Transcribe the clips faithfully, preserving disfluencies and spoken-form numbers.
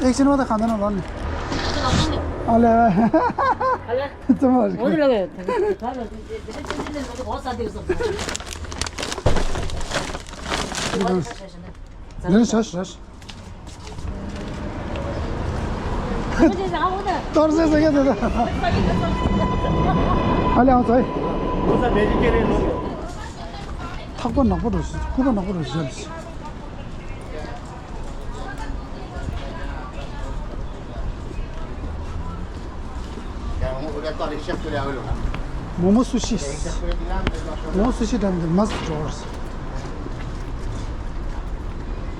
ཨེག་ཤན་བ་ད་གང་ད་ན་ལོན་ནི། ཨ་ལེ། ཨ་ལེ། ཙམ་མ་རེད། འོ་དེ་ལ་ག་ད་ག་ད་འོ་ས་དེ་སོང་། ལེན་ཤ་ཤ་ཤ། གཏོར་ཟས་ཟ་ག་ད་ད། ཨ་ལེ་ཨང་ཚོ། འོ་ས་དེ་ཅི་ཁྱེར་རེད་ནོ། ཐག་པ་ནག་པོ་འགྲོ་ཤི། ཁུ་པ་ནག་པོ་འགྲོ་ཤི་ཟེར་ལ་ཤི། མོ་མོ་སུ་ཤི། མོ་མོ་སུ་ཤི་འགྲམ་དུ་མ་སུ་འགྲོ་བར།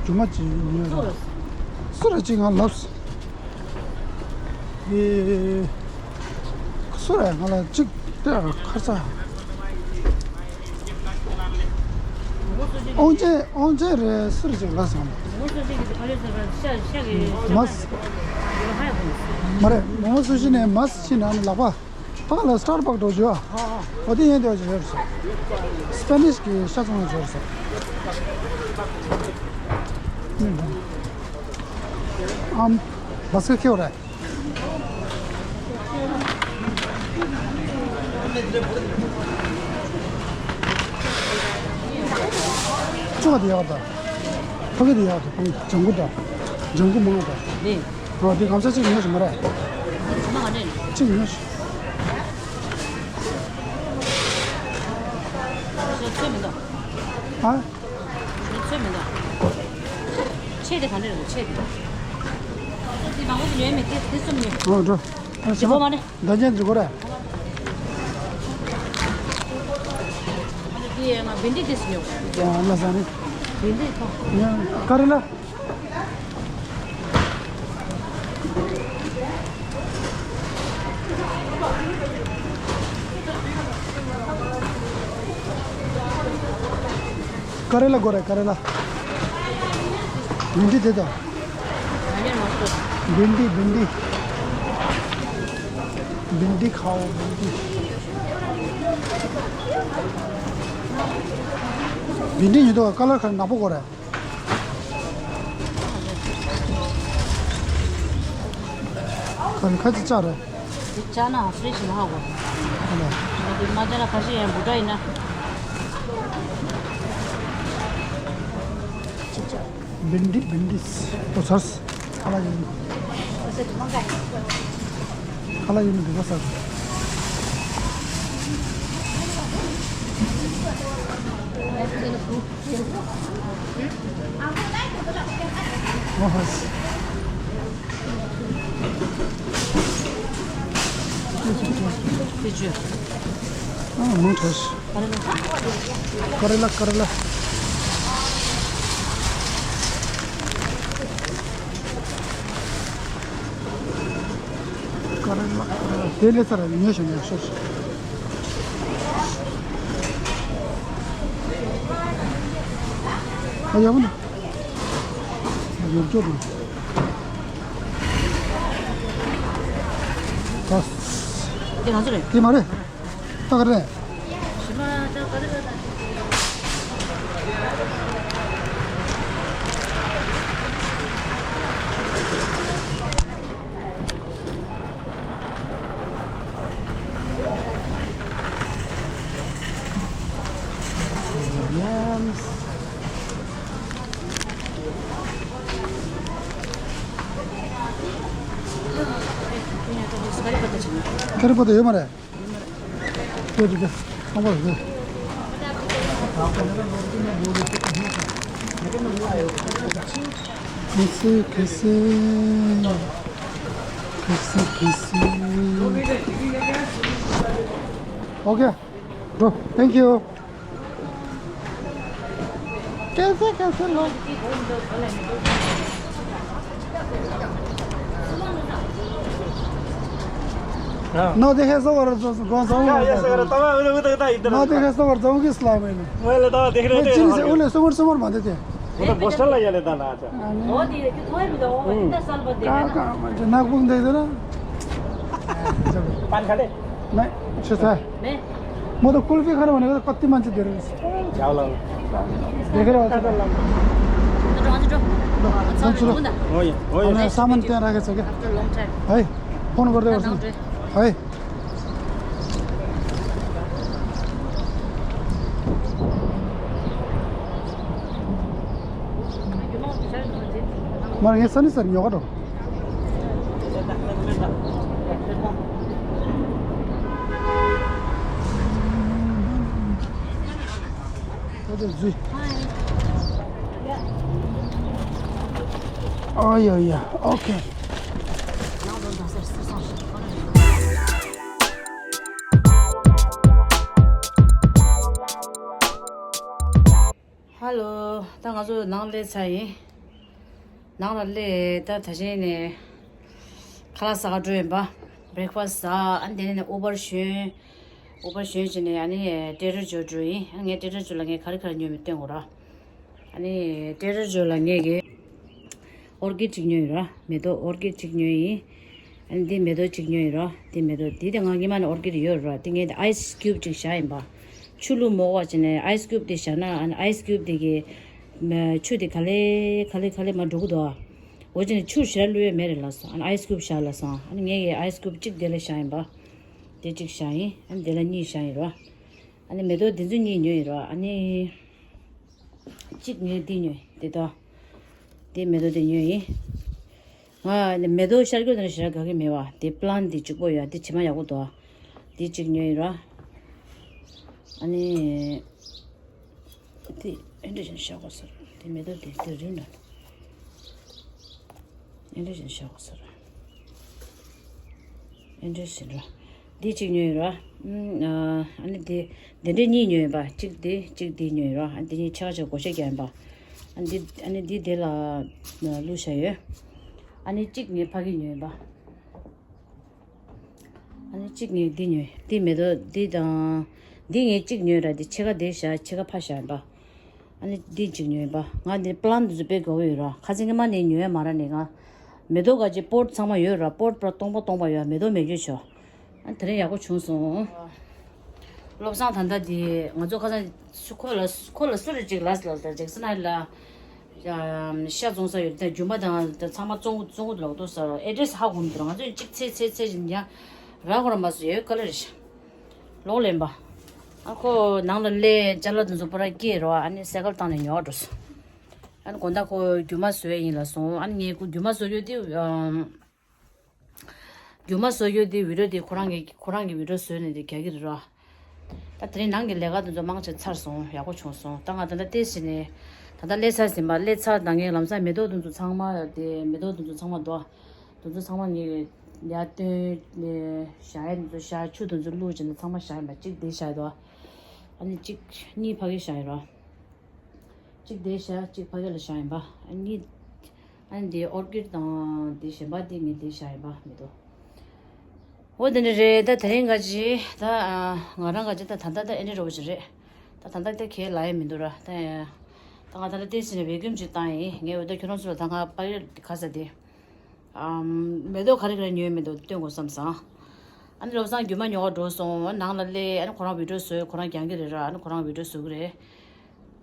ཇུ་མ་ཅི་ཉོས་ར། སུ་ར་ཅི་ང་ལབ། ཨེ། སུ་ར་ང་ལ་ཅིག་སྟེར་ཁར་ཚ། ཨོང་ཅེ་ཨོང་ཅེ་རེད་སུ་རེད་ཅིག་ལ་སོང་། མ་སི། མ་རེད་མོ་མོ་སུ་ཤི་ནས་མ་སི་ཤི་ན་ནི་ལག་པ། ཕ་ལ་སི་ཊར་བག་འགྲོ་རྒྱུ་ཨ། འོ་དེ་ཡན་དེ་བ་ཅིག་ཡོད་རེད་སོ། སི་པེ་ནིཤ་གི་ཤ་ཚོང་ལ་འབྱོར་སོ། ཨམ། བ་སི་ཁེའུ་རེད། ཅོག་དེ་ཡག་ད། ཕ་གི་དེ་ཡག་ད། ཕ་གི་ལྗང་གུ་ད། ལྗང་གུ་མང་ད། ནི། ཨོ་དེ་གམ་ས་གཅིག་ཉོ་ཞིག་མ་རེད། ཚོད་མ་ག་ནས། གཅིག་ཉོ་ཞིག་ཚོད་མི་འདུག་ཨ། ཚོད་མི་འདུག་ཆེ་དེ་ག་ནས་རེད་ཆེ་དེ། དེ་མང་པོ་ཉོས་མེད་དེ་དེ་གསུམ་ཉོས། ཨོ་འགྲོ། ཨ་ཞེ་པོ་མ་རེད། ཟླ་ཉན་འཛུལ་གོ་ར། ཨ་ནི་དེ་ང་བེན་ཌི་དེ་སུ་ཉོ། ཡ་ལ་ས་ནི། བེན་ཌི་ཐོ། ཡ་ཀ་རེ་ལ། ཀ་རེ་ལ་གོ་རེ་ཀ་རེ་ལ། བེན་ཌི་དེ་དང་། བེན་ཌི་བེན་ཌི། བེན་ཌི་ཁའོ་བེན་ཌི། བེན་ཌི་ཉོས་དོ་ཀ་ལར་ཁ་ནག་པོ་གོ་རེ། ཁ་ཁ་ཅིག་བཅག་རེད། དེ་བཅག་ན་ཧྥི་རི་ཇི་མ་ཧ་གོ། ཧ་ལ། ང་དེ་མ་བཅག་ན་ཁ་ཤས་ཡང་འབུ་ཏྲ་ཡིན་ན། ཅིག་བཅག་བིན་ཌི་བིན་ཌི། ཨོ་ཚར། ཁ་ལག་ཡིན། ཁ་ལག་ཡིན་འདི་ག་ཚར། ཨོ་ཧ། ཨ་མང་དྲགས། ཀ་རེ་ལ་ཀ་རེ་ལ། ཀ་རེ་ལ་ཀ་རེ་ལ། དེ་ལས་ཚར་ཉོས་ཤོག་ཉོས་ཤོག་ཨ་ཡག་པོ་འདུག་ཡོད་སྐྱོ་དང་། ད། དེ་ང་ཚོ་རེད། དེ་མ་རེད། ད་ག་རེད། ཞི་མ་ད་ག་རེ་རེད་ད། ཀ་རི་པ་ཏ་ཡོད་མ་རེད། ཡོད་རེད། ཁང་པ་རེད། ཁེ་སི་ཁེ་སི། ཁེ་སི་ཁེ་སི། ཨོ་ཁེ། འགྲོ། Thank you. ཁེ་སི་ཁེ་སི་ལོ། ནོ་དེ་ཧེ་སོ་བར་ཛོ་གོ་ཛོ། ཡ་ཡ་སོ་བར་ཏ་མ་འུ་འུ་ཏ་ཏ་ཡིན་ནོ་དེ་ཧེ་སོ་བར་ཛོ་གི་སླ་མེ་ནི། ངོས་ལ་ཏ་དེ་ཧེ་ནོ་ཅི་ནི་སེ་འུ་ལེ་སོ་མར་སོ་མར་མ་དེ་དེ། འོ་ད་བོ་སི་ཊར་ལ་ཡ་ལེ་ད་ན་ཅ། འོ་དེ་ཡ་ཁྱོད་ཐོ་ཡ་མི་ད་འོ་དེ་ད་སལ་བ་དེ། ཀ་ཀ་མ་ཅ་ནག་པུང་དེ་དེ་ན། པན་ཁ་ལེ། མེ་ཆུ་ཚ། མེ། མོ་ད་ཀུལ་ཕི་ཁ་ར་མ་ནི་ཀ་ཏི་མན་ཅི་དེ་རེ། ཇའོ་ལང་། དེ་ཁ་ར་བ་ཅ། ཨོ་ཡ། ཨོ་ཡ། सामान त्यहाँ राखेको छ क्या? है, फोन गर्दै गर्छु नि। है। मलाई यहाँ छ नि सर, यो कट हो। ཨོ་ཡ་ཡ། ཨོ་ཁེ། ཧ་ལོ། ད་ང་ཚོ་ནང་སླེབས་ཚར་ཡིན། ནང་ལ་སླེབས། ད་ད་གཞན་ནས་ཁ་ལག་ཟ་ག་འགྲོ་ཡིན་པ། བྷི་རེག་ཕ་སི་ཟ། ཨ་ནི་དེ་ནས་ནས་ཨུ་བར་ཞོན། ཨུ་བར་ཞོན་བྱས་ནས་ཨ་ནི་ཀྲེ་ཌར་ཇོ་འགྲོ་ཡིན། ཨ་ངས་ཀྲེ་ཌར་ཇོ་ལ་ངས་ག་རེ་ག་རེ་ཉོས་མེད་སྟོན་དགོས་ར། ཨ་ནི་ཀྲེ་ཌར་ཇོ་ལ་ངས་གི་ཨོར་ཀིཌ་གཅིག་ཉོས་ཡོད་ར། མེ་ཏོག་ཨོར་ཀིཌ་གཅིག་ཉོས་ཡིན། ཨ་ནི་འདི་མེ་ཏོག་གཅིག་ཉོས་ཡོད་ར། འདི་མེ་ཏོག་འདི་དེ་ང་སྔོན་མ་ནས་ཨོར་ཀིཌ་ཡོད་ར། འདི་ངས་འདི་ཨའི་སི་ཀིའུབ་གཅིག་བཞག་ཡིན་པ། ཆུ་བླུགས་མ་དགོས་པ་བྱས་ནས་ཨའི་སི་ཀིའུབ་འདི་བཞག་ན། ཨ་ནི་ཨའི་སི་ཀིའུབ་འདི་གི་མ་ཆུ་འདི་ག་ལེ་ག་ལེ་ག་ལེ་མར་འགྲོ་གི་འདུག་ཨ། འོ་བྱས་ནས་ཆུ་ཞེ་དྲག་བླུགས་ཡས་མེད་རེད་ལབ་སོང་། ཨ་ནི་ཨའི་སི་ཀིའུབ་བཞག་ལབ་སོང་། ཨ་ནི་ངས་ཀྱི་ཨའི་སི་ཀིའུབ་གཅིག་དེ་ལ་བཞག་ཡིན་པ། དེ་གཅིག་བཞག་ཡིན། ཨ་ནི་དེ་ལ་གཉིས་བཞག་ཡིན་ར། ཨ་ནི་མེ་ཏོག་འདི་ཚོ་གཉིས་ཉོས་ཡིན་ར། ཨ་ནི། གཅིག་ངས་འདི་ཉོས། འདི་དང་། འདི་མེ་ཏོག་འདི་ཉོས་ཡིན། ང་མེ་ཏོག་ཤར་སྐྱོར་དང་ཞེ་དྲག་དགའ་གི་མེད་པ། འདི་པི་ལན་འདི་གཅིག་པོ་ཡོད། འདི་བྱེ་མ་ཡག་པོ་འདུག། འདི་གཅིག་ཉོས་ཡིན་ར། ཨ་ནི། འདི་ཨེ་འདྲ་བཞིན་བཞག་དགོས་ཟེར། འདི་མེ་ཏོག་འདི་འདི་རིང་ལ། ཨེ་འདྲ་བཞིན་བཞག་དགོས་ཟེར། ཨེ་འདྲ་ཟེར་ར། འདི་གཅིག་ཉོས་ཡོད་ར། ཨ་ནི་འདི་འདི་འདྲའི་གཉིས་ཉོས་ཡོད་པ། གཅིག་འདི་གཅིག་འདི་ཉོས་ཡོད་ར། ཨ་འདི་གཉིས་ཆ་ཆ་བགོ་བཤའ་རྒྱག་ཡིན་པ། ཨ་འདི་ཨ་ནི་འདི་དེ་ལ་བླུགས་བཞག་ཡོད། ཨ་ནི་གཅིག་ངས་ཕ་གི་ཉོས་ཡིན་པ། ཨ་ནི་གཅིག་ངས་འདི་ཉོས། འདི་མེ་ཏོག་འདི་དང་། འདི་ངས་གཅིག་ཉོས་ར། འདི་ཕྱེད་ཀ་འདི་བཞག་ཕྱེད་ཀ་ཕ་བཞག་ཡིན་པ། ཨ་ནི་འདི་གཅིག་ཉོས་པ། ང་འདི་པི་ལན་འདི་ཚོ་དཔེ་དགའ་བོ་ཡོད་ར། ཁ་སང་སྔོན་མ་ནས་ཉོས་ཡ་མ་ར་ནས་ང་། མེ་ཏོག་ག་ཅིག་པོཊ་ཚང་མ་ཡོད་ར། པོཊ་པར་སྟོང་པ་སྟོང་པ་ཡོད། མེ་ཏོག་མེད་རྒྱུ་ཆོ། ཨ་དེ་རིང་ཡག་པོ་བྱུང་སོང་། བློ་བཟང་ད་ལྟ་དེ་ང་ཚོ་ཁ་སང་སུ་ཁོ་ལ་ཁོ་ལ་སུ་རེ་ཅིག་ལ་ལ་ལ་ཇེག་སན་ཨ་ལ། ཤ་བཙོང་ས་ཡོད་དེ་རྒྱུ་མ་དང་ཚང་མ་བཙོང་བཙོང་གི་འདུག་ལོག་འདུག་ས་ཨེ་ཌི་རེ་སི་ཧ་གོ་མི་འདུག་ང་ཚོ་གཅིག་ཚེ་ཚེ་ཚེ་བཞིན་ཡང་ར་ཧོ་ར་མ་སུ་ཡོད་ག་ལེ་རེ་ཤ་ལོག་ལེན་པ། ཨ་ཁོ་ནང་ལ་སླེབས་ཅ་ལག་དེ་ཚོ་པོ་ར་སྐྱེས་རོ། ཨ་ནི་སེ་ཀལ་བཏང་ནས་ཉོ་བ་འགྲོ་སོང་། ཨ་ནི་དགོང་དག་ཁོ་རྒྱུ་མ་བཟོ་ཡས་ཡིན་ལ་སོང་། ཨ་ནི་ངས་ཁོ་རྒྱུ་མ་བཟོ་རྒྱུ་དེ་ཨམ། རྒྱུ་མ་བཟོ་རྒྱུ་དེ་བི་ཌི་ཡོ་དེ་ཁོ་རང་གི་ཁོ་རང་གི་བི་ཌི་ཡོ་བཟོས་ནས་དེ་རྒྱག་གི་རེད་ར། ད་དེ་རིང་ནང་གི་ལས་ཀ་དེ་ཚོ་མང་ཆེ་ཚར་སོང་། ཡག་པོ་བྱུང་སོང་། ད་ང་ད་ལྟ་ཏོག་ཙམ་ནས་ད་ལྟ་སླེབས་ཚར་ཟིན་པ། སླེབས་ཚར་ད་ངས་ལམ་སང་མེ་ཏོག་དེ་ཚོ་ཚང་མ་དེ་མེ་ཏོག་དེ་ཚོ་ཚང་མ་དོ། དེ་ཚོ་ཚང་མ་ངས་ཡར་བཏོན་ནས་བཞག་ཡས་དེ་ཚོ་བཞག་ཆུ་དེ་ཚོ་བླུགས་བྱས་ནས་ཚང་མ་བཞག་ཡིན་པ། གཅིག་དེ་བཞག་དོ། ཨ་ནི་གཅིག་གཉིས་ཕ་གི་བཞག་ཡིན་ར། གཅིག་དེ་བཞག་གཅིག་ཕ་གི་ལ་བཞག་ཡིན་པ། ཨ་ནི། ཨ་ནི་དེ་ཨོར་ཀིཌ་དང་དེ་གཞན་པ་དེ་ངས་དེ་བཞག་ཡིན་པ་མི་འདུག་འོ་དེ་འདྲ་རེད། ད་དེ་རིང་ག་ཅི་ད་ང་རང་ག་ཅི་ད་ད་ལྟ་ད་ཨེ་འདྲ་རོ་ཅི་རེད། ད་ད་ལྟ་ད་ཁས་ལ་ཡས་མི་འདུག་ར། ད་ད་ང་ད་ལྟ་ཏོག་ཙམ་ནས་བེ་ཀུམ་ཅིག་བཏང་ཡིན། ངས་འོ་ད་ཁྱོད་རང་ཚོ་ལ་ད་ང་ཕ་གི་ག་ས་དེ། ཨམ། མེ་ཏོག་ག་རེ་ག་རེ་ཉོས་མེད་འདུག་སྟོན་དགོས་བསམ་སོང་། ཨ་ནི་བློ་བཟང་རྒྱུ་མ་ཉོ་བར་འགྲོ་སོང་། ནང་ལ་སླེབས། ཨ་ནི་ཁོ་རང་བི་ཌི་ཡོ་བཟོས། ཁོ་རང་རྒྱག་གི་རེད་ར། ཨ་ནི་ཁོ་རང་བི་ཌི་ཡོ་བཟོ་གི་རེད།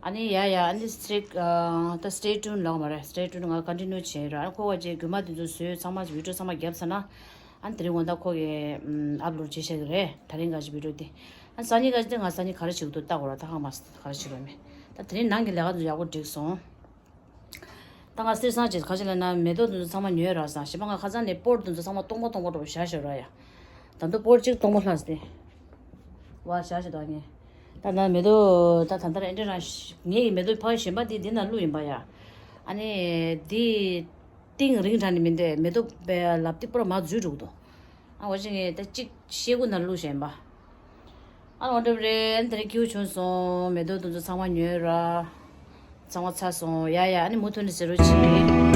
ཨ་ནི་ཡ་ཡ་ཨ་ནི་སི་ཊེ་ཨ་ད་སི་ཊེ་ཊུན་ལབ་མ་རེད། སི་ཊེ་ཊུན་ང་ཀོན་ཊི་ནིའུ་བྱས་ར། ཨ་ནི་ཁོ་བ་ཅེ་རྒྱུ་མ་དེ་ཚོ་བཟོས་ཚང་མ་བི་ཌི་ཡོ་ཚང་མ་བརྒྱབ་ཚར་ན། ཨ་ནི་དེ་རིང་དགོང་དག་ཁོ་གི་ཨམ་ཨབ་ལོཌ་བྱེད་བཞག་གི་རེད། ད་རིང་ག་ཅི་བི་ཌི་ཡོ་དེ། ཨ་ནི་སང་ཉིན་ག་ཅི་དེ་ང་སང་ཉིན་ག་རེ་བྱེད་ཀྱི་འདུག་ལྟ་དགོས་ར། ད་ཧང་མ་སི་ག་རེ་བྱེད་དགོས་མེད། ད་དེ་རིང་ནང་གི་ལས་ཀ་དེ་ཚོ་ཡག་པོ་འགྲིག་སོང་། ད་ང་སེར་སང་ཅིག་ག་ཅི་ལབ་ན་མེ་ཏོག་དེ་ཚོ་ཚང་མ་ཉོས་རག་སོང་། གཞན་པ་ང་ཁ་སང་ནས་པོཊ་དེ་ཚོ་ཚང་མ་སྟོང་པ་སྟོང་པ་འདྲ་པོ་བཞག་བཞག་རག་ཡ། ད་དུང་པོཊ་གཅིག་སྟོང་པ་ལྷག་སྟེ། བ་བཞག་བཞག་འདུག་ངས། ད་ང་མེ་ཏོག་ད་ད་ལྟ་ར་ཨེ་འདྲ་རང་ངས་ཀྱི་མེ་ཏོག་ཕ་གཞན་པ་དེ་འདི་ན་བླུགས་ཡིན་པ་ཡ། ཨ་ནི་དེ་གཏིང་རིང་དྲགས་ནས་མི་འདུག་མེ་ཏོག་པའི་ལབ་དེ་པུ་ར་མར་འཛུལ་འགྲོ་གི་འདུག་ཨ་འོ་ཅི་ངས་ད་གཅིག་ཤེལ་སྒོ་ནང་བླུགས་བཞག་ཡིན་པ། ཨ་འོ་འདྲ་རེད། དེ་རིང་སྐྱིད་པོ་བྱུང་སོང་། མེ་ཏོག་དེ་ཚོ་ཚང་མ་ཉོས་ར། ཚང་མ་ཚར་སོང་། ཡ་ཡ་ཨ་ནི་མུ་མཐུད་ནས་ཟེར་རོགས་གྱིས།